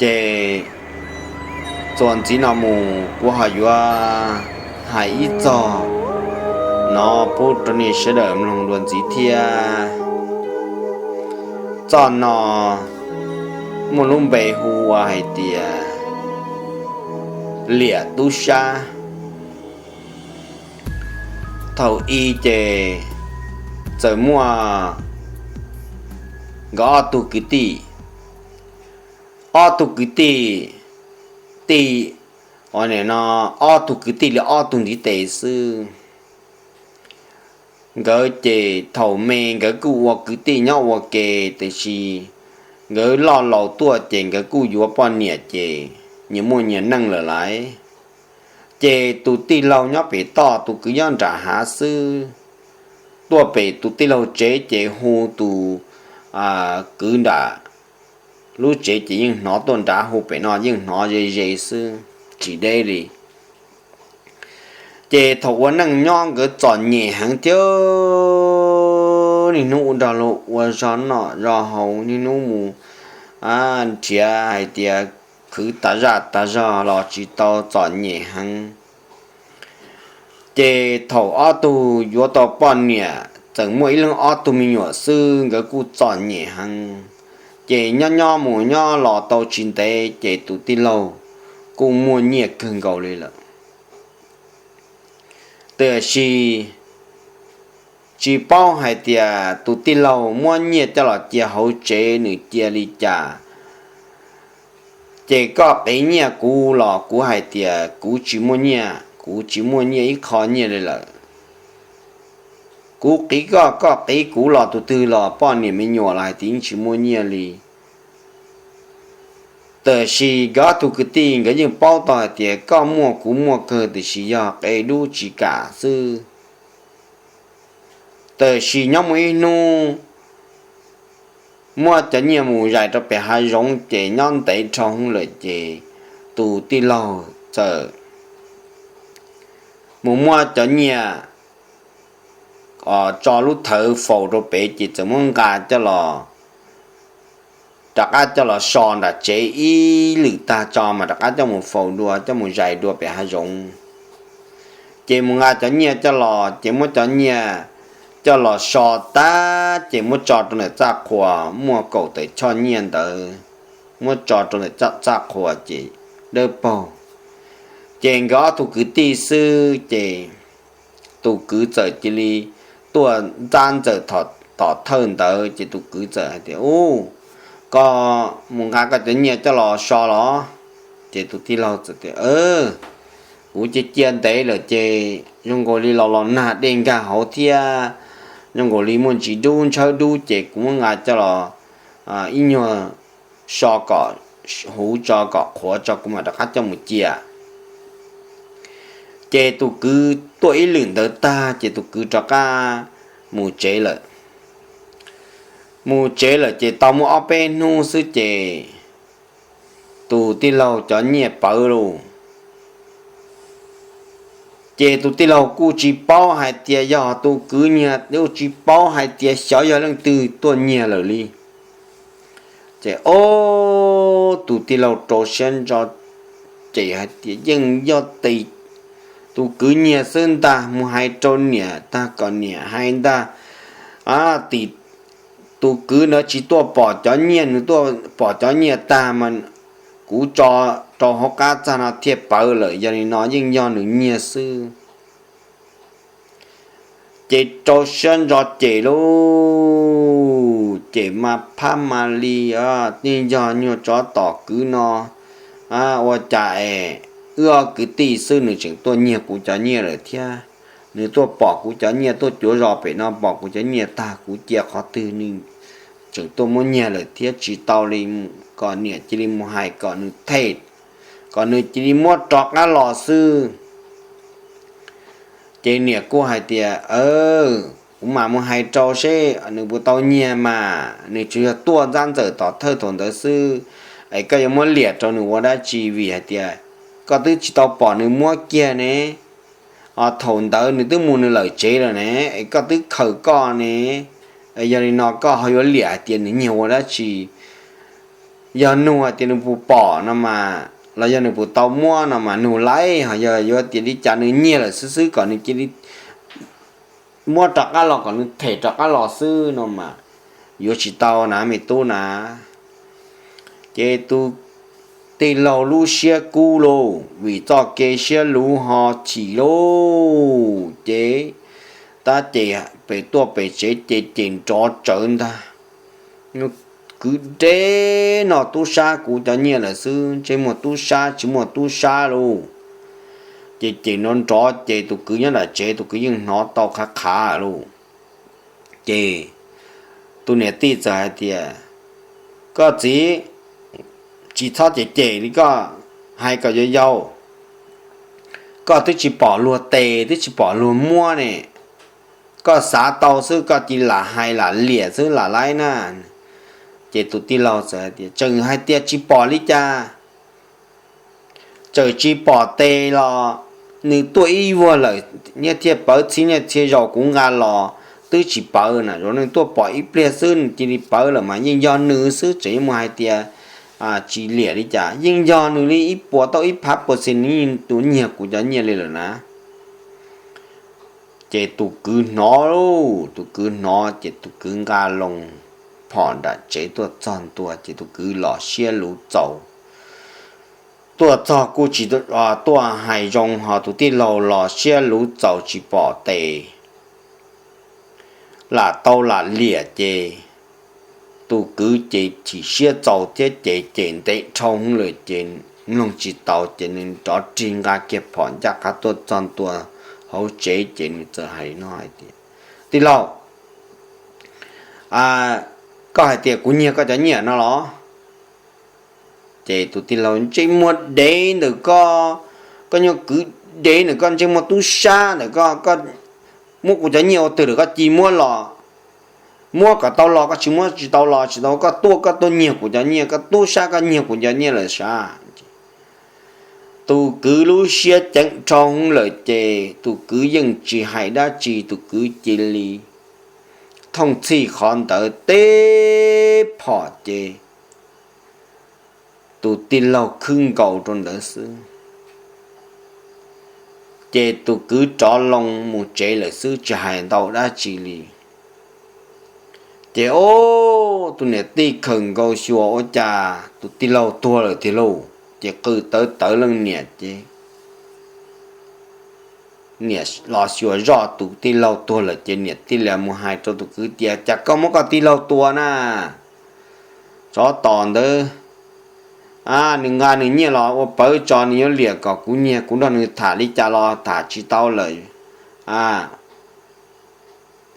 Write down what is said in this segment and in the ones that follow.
Ces txuas ntxiv no mus kuv ho yuav hais ib txog no pub rau nej sawv daws mloog dua ntxiv thiab. Txoj no muaj lub npe hu ua hais tias liam tub sab. Thaum i ces txawm muaj nkawd ob tug kwv tij, ob tug kwv tij, tij, ua no, ob tug kwv tij li ob tug ntiv tes xwb. Nkawd ces thaum me nkawd kuj ua kwv tij nyob ua ke, tiam sis nkawd loj laus tuaj ces nkawd kuj yuav poj niam ces nyias muaj nyias neej lawm lauj. Ces tus tij laug nyob pem toj, tus kwv nyob nram hav xwb. Tuaj pem tus tij laug tsev ces hu tus kwv nram lub tsev ces yeej hnov tuaj nrad, hu pem no yeej hnov ze ze xwb, tsis deb li. Ces thaum ua neej nyob nkawd txom nyem heev thiab, niaj hnub ua nrog luag ua zog noj zog haus, niaj hnub mus nrhiav hais tias khwv tas zaj tas zog los tsis tau, txom nyem heev. Ces thaum ob tug yuav tau poj niam txawm muaj ib leeg ob tug me nyuam xwb, nkawd kuj txom nyem heev. Ces nyob nyob mus nyob los tau tsis ntev ces tus tij laug kuj muaj nyiaj kawg nkaus li lawm. Tiam sis tsis paub hais tias tus tij laug muab nyiaj coj los cia hauv tsev nws cia li cas. Ces koj qiv nyiaj kuv los kuv hais tias kuv tsis muaj nyiaj, kuv tsis muaj nyiaj ib qho nyiaj li lawm. Kuv qiv koj, koj qiv kuv los tus twg los poj niam me nyuam los hais tias yeej tsis muaj nyiaj li. Tiam sis nkawd ob tug kwv tij nkawd yeej paub tau hais tias koj muaj kuv muaj kawg, tiam sis yog qe dub tsis kam xwb. Tiam sis nyob muaj ib hnub muab cov nyiaj mus zais rau pem hav zoov ces nyob ntev dhau hwv lawm ces tus tij laug txawm mus muab cov nyiaj tso lub thawv faus rau pem ces txawm muab nqa coj los, rov qab coj los so nram tsev ib lwm tag tso mas rov qab coj mus faus dua, coj mus zais dua pem hav zoov. Ces mus nqa cov nyiaj coj los ces muab cov nyiaj coj los so tag ces muab tso rau ntawm txaj qhua, muaj kaum tawm choj nyiaj ntawd, muab tso rau ntawm txaj qhua ces dawb paug. Ces nkawd ob tug kwv tij xwb ces tus kwv txawm cia li tuaj ntxab ntxawm tom thawj ntawd ces tus kwv txawm hais tias, Ub, koj mus nqa koj cov nyiaj coj los so los? Ces tus tij laug txawm tias, Kuv cia cia ntev lawm ces zoo nkaus li los los nag dej nkag hauv thiab zoo nkaus li muaj ntsis dub ntshawb dub ces kuv muab nqa coj los ib nyuag so kom huv tso kom qhuav tso kuv mam rov qab coj mus cia. Ces tus kwv tuaj ib lwm ntawd tag ces tus kwv rov qab mus tsev lawm. Mus tsev lawm ces tau muaj ob peb hnub xwb ces tus tij laug cov nyiaj pawv lawm. Ces tus tij laug kuj tsis paub hais tias yog tus kwv nyiag, kuj tsis paub hais tias xyov yog leej twg tuaj nyiag lawm li. Ces ob tus tij laug rau siab ntso ces hais tias yeej yog tis tus kwv nyiag xwb ntag, mus hais rau niam tag kom niam hais ntag. Tim tus kwv ntawd tsis tuaj pom cov nyiaj, nws tuaj pom cov nyiaj tag mas kuv tso rau hauv qab txaj no thiaj pawv lawm, yog li no yeej yog nws nyiag xwb. Ces rau siab ntso ces lub ces mas phab mas li, yeej yog nyuag tsov tom kwv no, ua cas es wb ob kwv tij xwb nws tseem tuaj nyiag kuv cov nyiaj lawm thiab. Nws tuaj pom kuv cov nyiaj, tuaj cuav zos pem no pom kuv cov nyiaj tag kuv cia qhov twg nws tseem tuaj muab nyiag lawm thiab tsis tau li, kom niam cia li mus hais kom nws them, kom nws cia li muab rov qab los xwb. Ces niam kuj hais tias, Kuv mam mus hais rau seb nws puas tau nyiag mas, nws tsuas yog tuaj ntxab ntxawm tom thawj thaum ntawd xwb, es koj yuav muab liam rau nws ua dab tsi? Vim hais tias koj twb tsis tau pom nws muab kiag ne, thaum ntawd nws twb mus nws lawm tsev lawm ne, es koj twb khaws koj ne, yog li no koj ho yuav liam hais tias nws nyiag ua dab tsi? yog nug hais tias nws puas pom no mas, los yog nws puas tau muab no mas nug laij, ho yog yuav tias li cas nws nyiag lawm xwb xwb kom nws cia li muab rov qab los, kom nws them rov qab los xwb no mas yuav tsis tau na me tub na. Ces tus tij laug lub siab kub lauj, vim txoj kev siab luv ho chim lauj, ces tab ces pem tuaj pem tsev ces ces nrov tsawv ntag. Kwv deb no, tub sab kuv cov nyiaj lawm xwb, ntsej muag tub sab tsis muaj tub sab lauj. Ces ces nrov nrov ces tus kwv nyob nram tsev tus kwv yeej hnov tau qhav qhav lauj. Ces tus niam tij txawm hais tias, koj txiv, tsis txhob cem cem li, koj hais kom yau yau. Koj twb tsis pom luag tes twb tsis pom luag muab ne, koj xav tau xwb koj cia li lam hais lam liam xwb lam laib na. Ces tus tij laug txawm hais tias, tseem hais tias tsis pom li cas, tseem tsis pom tes los nws tuaj ib vuag lawm, nyiaj thiaj pawv txhib nyiaj txhia zaus kuv nqa los twb tsis pawv na, zaum no nws tuaj pom ib pliag xwb nws cia li pawv lawm mas yeej yog nws xwb, tseem yuav mus hais tias tsis liam li cas, yeej yog nws li ib puas tau ib phav puas xis nws yeej tus nyiag kuv cov nyiaj li lawm na. Ces tus kwv hnov lauj, tus kwv hnov ces tus kwv nqa loo phom nram tsev tuaj txog ntua ces tus kwv los siab luv txaus. Tuaj txog kuj tsis tuaj hais zoo, ho tus tij laug los siab luv txaus tsis pom tes, lam tau lam liam ces tus kwv ces chim siab txaus thiab ces ces ntev dhau hwv lawm ces mloog tsis tau ces nws rov rig nqa kiag phom ncaj qha tuaj txog ntua hauv tsev ces nws txawm hais li no hais tias, tij laug, koj hais tias kuv nyiag koj cov nyiaj no los? Ces tus tij laug, ntsej muag dev ntawm koj, koj nyuag kwv dev ntawm koj, ntsej muag tub sab ntawm koj, koj muab kuv cov nyiaj ua twg lawm koj cia muab los, muab kom tau los, koj tsis muab tsis tau los tsis tau, koj tuaj koj tuaj nyiag kuv cov nyiaj, koj tub sab koj nyiag kuv cov nyiaj lawm sav. Tus kwv lub siab ceeb dhau hwv lawm ces tus kwv yeej tsis hais dab tsi, tus kwv cia li thooj txhij qhov ntawd teb phom ces tus tij laug khwb nkaus rau ntawd xwb. Ces tus kwv rov loo mus tsev lawm xwb tsis hais ntau dab tsi li. Ces tus niam tij khawm nkaus xyuas ua cas tus tij laug tuag lawm tiag lauj, ces qw tawv tawv leej niam ces niam los xyuas zoj tus tij laug tuag lawm ces niam tij li mus hais rau tus kwv tias, cas koj muab koj tij laug tua na? Tsov tom ntawd, nws nqa nws nyiaj los ua pawv tso, nws yuav liam kom kuv nyiag, kuv nrog nws tham li cas los tham tsis tau lawm.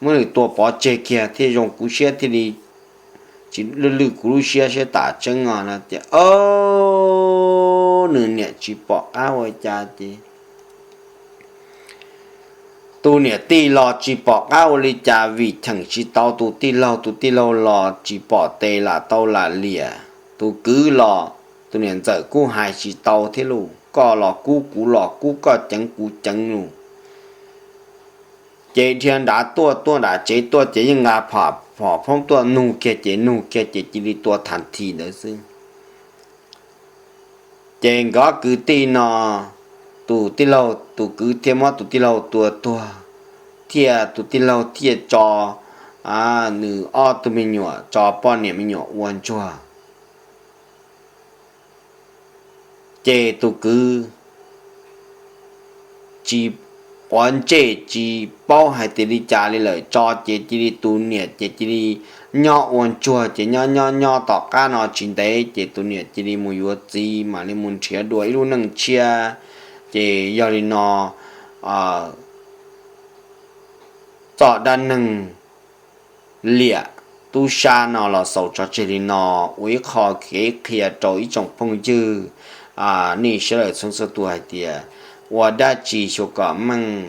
Muab nws tua pov tseg kiag thiaj zoo kuv siab thiaj li tsis lwj lwj kuv lub siab siab tam tseeb os no. Ces nws niam tsis pom qab ua cas ces tus niam tij los tsis pom qab ua li cas vim cheem tsis tau tus tij laug, tus tij laug los tsis pom tes lam tau lam liam, tus kwv los tus niam ntxawm kuj hais tsis tau thiab lauj, koj los kub kuv los kub, koj ceev kuv ceev lauj. Ces dhia nrad tuaj tuaj nram tsev tuaj ces yeej nqa phom phoob tuaj nug kiag ces nug kiag ces cia li tua thas this ntawd xwb. Ces nkawd kwv tij no, tus tij laug, tus kwv thiaj muab tus tij laug tua tuag, thiaj tus tij laug thiaj tso nws ob tug me nyuam, tso poj niam me nyuam ua ntsuag. Ces tus kwv tsis quav ntsej tsis paub hais tias li cas li lawm, tso ces cia li tus niam ces cia li nyob ua ntsuag ces nyob nyob nyob tom qab no tsis ntev ces tus niam cia li mus yuav txiv mam li mus nrhiav dua ib lub neej tshiab. Ces yog li no txoj dab neeg liam tub sab no los xaus tso tseg li no, ua ib qho kev qhia rau ib tsoom phooj ywg nej sawv daws txhua txhua tus hais tias ua dab tsi xyuas kom meej.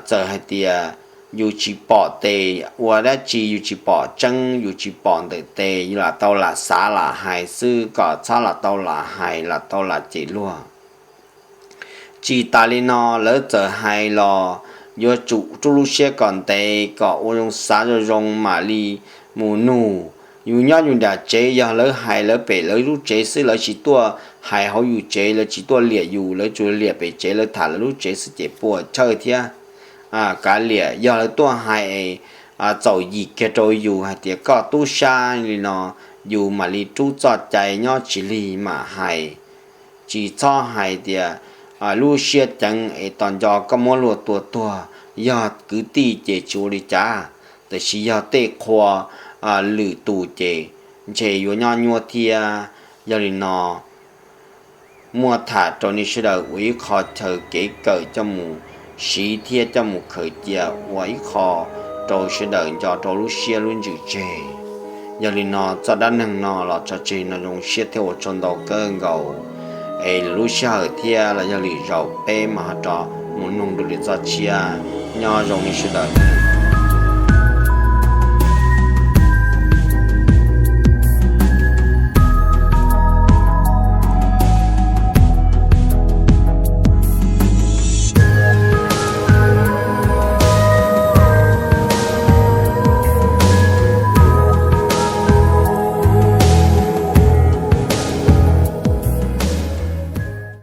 Txawm hais tias yus tsis pom tes, ua dab tsi yus tsis pom tseeb, yus tsis pom ntawm tes, yus lam tau lam xav lam hais xwb, kom txhob lam tau lam hais lam tau lam cem luag. Tsis tas li no lawv txawm hais los yuav tsum rub lub siab kom ntev kom ua zoo xav zoo zoo mam li mus nug Yus nyob yus nram tsev, yog lawv hais lawv pem lawv lub tsev xwb, lawv tsis tuaj hais hauv yus tsev, lawv tsis tuaj liam yus, lawv tsuas liam pem tsev, lawv tham lawv lub tsev xwb ces puas chawj thiab. Kav liam, yog lawv tuaj hais txaus yim kiag rau yus hais tias koj tub sab li no, yus mam li rub txoj cai nyob tsis lig mam hais. Tsis txhob hais tias lub siab ceev es tos nco koj muab luag tua tuag. Yog kwv tij ces tsis ua li cas, tiam sis yog tej qhua lwm tus ces ntshe yuav nyob nyuaj thiab. Yog li no, muaj tham rau nej sawv daws ua ib qho chaw kev kawm coj mus siv thiab coj mus khaws cia ua ib qho rau sawv daws nco rau lub siab lub ntsws tseg. Yog li no txoj dab neeg no los tso tseg no zoo siab thiab ua tsaug ntau kawg nkaus. Es lwm lub sij hawm thiab los yog lwm zaus peb mam ho rov mus nug dua lwm txoj tshiab. Nyob zoo nej sawv daws.